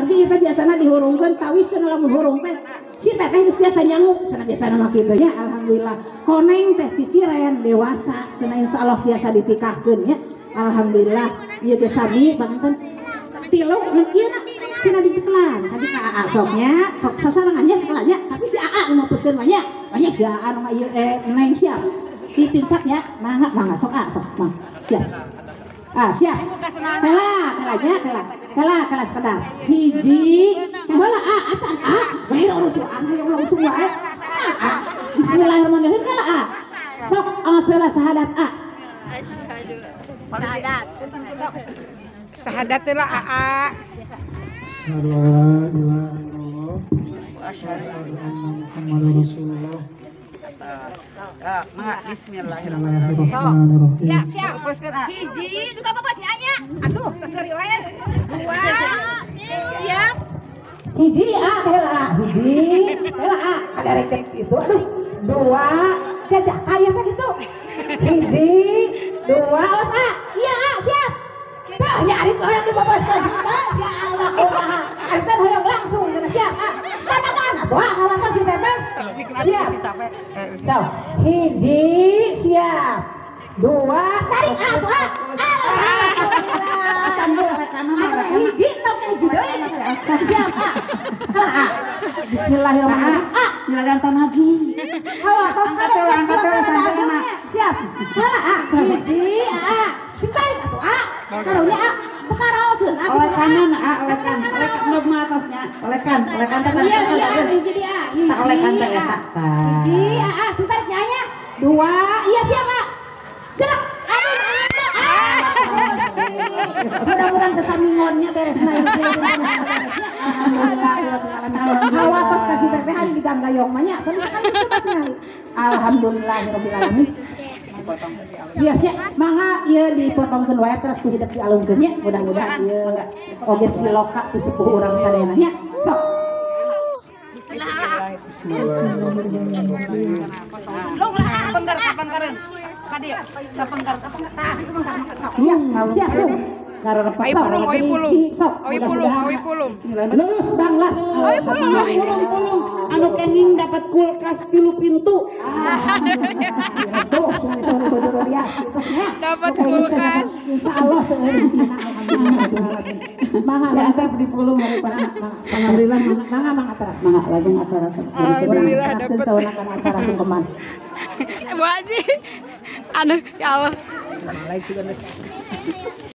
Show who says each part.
Speaker 1: Kumargi ieu teh biasana dihurungkeun tawis cenah lamun hurung teh si teteh geus biasa nyangu cenah biasana mah kitu nya. Alhamdulillah koneng teh ciciren dewasa cenah insyaallah biasa ditikahkeun nya. Alhamdulillah ieu teh sami panganten tilu ieu cenah dicekelan tadi ka AA sok nya sok sasarengan nya cekelan nya tapi si AA nu mapuskeun mah nya banyak si AA nu ieu neng siap ditincak nya mangga mangga sok A sok mang siap. Ah siap. Tela, telanya, tela. Tela, tela sekedar. Hiji, heula a acan a. Bae urusan hayang langsung wae. A. Bismillahirrahmanirrahim tela a. Sok heula sahadat a.
Speaker 2: Sahadat. Sok. Sahadat tela a a.
Speaker 3: Asyhadu an la ilaha illallah wa asyhadu anna Muhammadar Rasulullah.
Speaker 2: Bismillahirrahmanirrahim.
Speaker 3: Ya,
Speaker 2: siap. Hiji, juga apa bos nya? Aduh, keseri wae. Dua. Siap.
Speaker 1: Hiji a heula. Hiji heula a. Ada retek itu. Aduh. Dua. Jajah aya teh gitu. Hiji, dua, awas a. Iya, a, siap. Tah nyari orang di bawah teh. Ya Allah, kumaha. Ari teh hoyong langsung cenah siap a. Mana atuh halangan si teteh. Siap. Siap. Hiji, siap. Dua, tarik ah, dua. Alhamdulillah. Hiji, tong hiji deui. Siap, ah. Kalah, ah. Bismillahirrahmanirrahim. Ah,
Speaker 4: nyalakan tanagi.
Speaker 1: Hawa, tos
Speaker 4: angkat santai.
Speaker 1: Siap. Kalah, ah. Hiji, ah. Sing tarik atuh, ah. Karunya, ah. Bekaraoseun, ah.
Speaker 4: Oleh kanan, ah, oleh kanan. Oleh kanan mah atasnya. Oleh kan, oleh kan.
Speaker 1: Iya, iya, hiji dia, ah.
Speaker 4: Tak oleh kan teh eta.
Speaker 1: Hiji, ah, sing tarik nya. Dua, iya siap, ah. Gerak. Aduh, mudah-mudahan kesamingonnya beres na alhamdulillah. Hawa tos kasih teteh hari di Ganggayong mah nya. Alhamdulillahirabbil alamin. Biasanya mangga ieu dipotongkeun wae terus ku hidup dialungkeun nya. Mudah-mudahan ieu oge siloka ti sepuh urang sadayana nya. Sok.
Speaker 3: Bismillahirrahmanirrahim.
Speaker 2: Long lah pengker pengkereun. Kadieu, pengker pengker tah pengker.
Speaker 1: Siap, siap, siap.
Speaker 2: Oi pulung, oi pulung. Oi pulung, oi pulung.
Speaker 1: Lulus Banglas.
Speaker 4: Oi pulung, pulung, pulung. Anu kenging dapat kulkas 3 pintu.
Speaker 2: Dapat kulkas.
Speaker 1: Insyaallah alhamdulillah. Mangga
Speaker 4: asap di pulung
Speaker 1: alhamdulillah mangga mangga acara mangga lagi acara.
Speaker 2: Alhamdulillah dapat.
Speaker 1: Acara sungkeman.
Speaker 2: Bu Haji. Aduh, ya Allah.
Speaker 1: Lain juga.